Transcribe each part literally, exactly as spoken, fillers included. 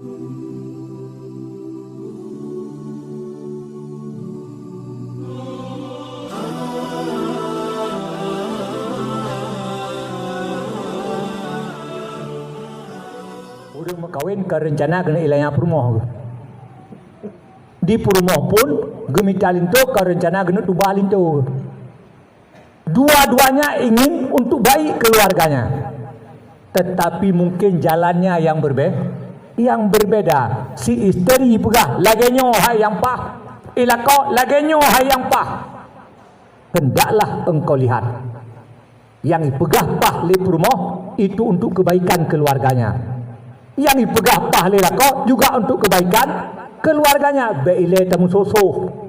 Ureuëng meukawen ka reuncana keuneuk ilée peurumoh. Di peurumoh pun geumita linto ka reuncana keuneuk tuba linto. Dua-duanya ingin untuk baik keluarganya, tetapi mungkin jalannya yang berbe-, yang berbeda. Si isteri peugah, "Lagée nyoe hai nyang paih." Ilako, "Lagée nyoe hai nyang paih." Hendaklah engkau lihat. Nyang ipeugah paih lé peurumoh, itu untuk kebaikan keluarganya. Nyang ipeugah paih lé lakoe juga untuk kebaikan keluarganya. Bék ilée tameusoh-soh.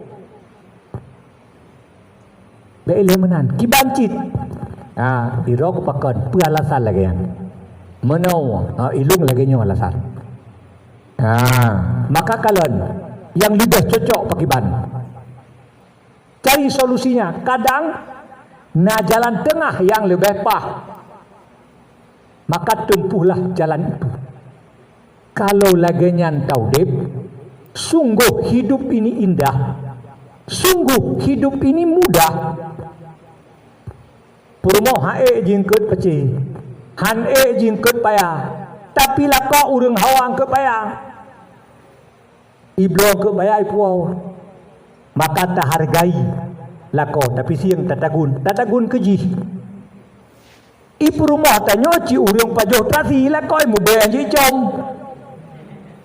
Bék ilée meunan. Kiban cit. Ha, iroe keu pakon, peue alasan lagée nyan. Meunoe, ha, ilung lagée nyoe alasan. Ha, maka kalon nyang leubeh cocok pakiban. Cari solusinya. Kadang na jalan tengah nyang leubeh paih. Maka tempuhlah jalan itu. Kalau lagée nyan taudeb, sungguh hidup ini indah, sungguh hidup ini mudah. Peurumoh han ék jingkeut peucé, han ék jingkeut paya, tapi lakoe ureuëng hawa keut paya. Ibloe keut paya ipuwoe, maka tahargai lakoe, tapi sieng tatagun, tatagun keu jih. Ipeurumoh tanyoe cit ureuëng pajoh terasi lakoe mubée jicom.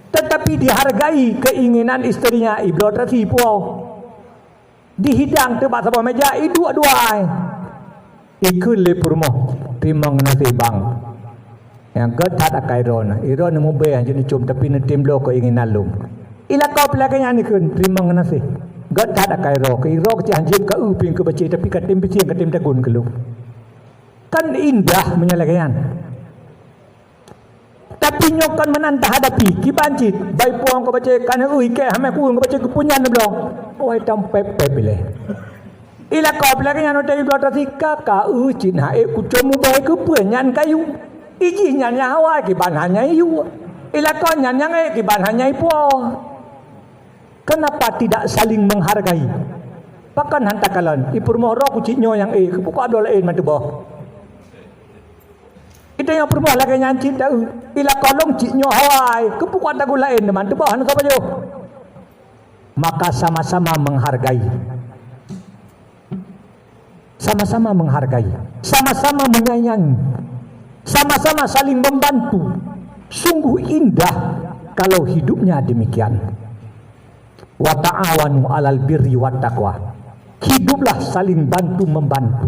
Tetapi dihargai keinginan istrinya, ibloe terasi ipuwoe. Dihidang teubak saboh meja, iduek dua ai. Ikheun lé peurumoh, "Teurimong geunaséh bang. Nyang gét that akai droeneuh. Droeneuh mubée jeuet neucom, tapi neutem bloe keinginan lôn." Ilako peulagée nyan ikheun, "Teurimong geunaséh. Gét that akai droe. Keu droe keuh hanjeuet ka eu pieng keu bacé, tapi ka tem bisieng, ka tem tagun keu lôn." Kan indah meunyoe lagée nyan. Tapi nyoe kon meunan tahadapi, kiban cit, bai puang keu bacé, kan eu ikée hamé kueung keu bacé, keupeue nyan neubloe. Wai tam pép-pép ilée. Ilako peulagée nyan watée ibloe terasi, "Ka, ka eu cit han ék kucom mubée, keupeue nyan kayu. Ijih nyan nyang hawa kiban hana yue. Ilako nyan nyang ék kiban hana ipuwoe." Kenapa tidak saling menghargai? Pakon han takalon, ipeurumoh droe kucit nyoe nyang ék, keupeue kok abloe laén manteuboh. Ita nyang peurumoh lagée nyan cit taeu, ilako lôn cit nyoe hawa ai, keupeue kok tagun laén manteuboh hana soe pajoh. Maka sama-sama menghargai. Sama-sama menghargai, sama-sama menyayangi, sama-sama saling membantu. Sungguh indah kalau hidupnya demikian. "Wa ta'awanu 'alal birri wat taqwa." Hiduplah saling bantu membantu.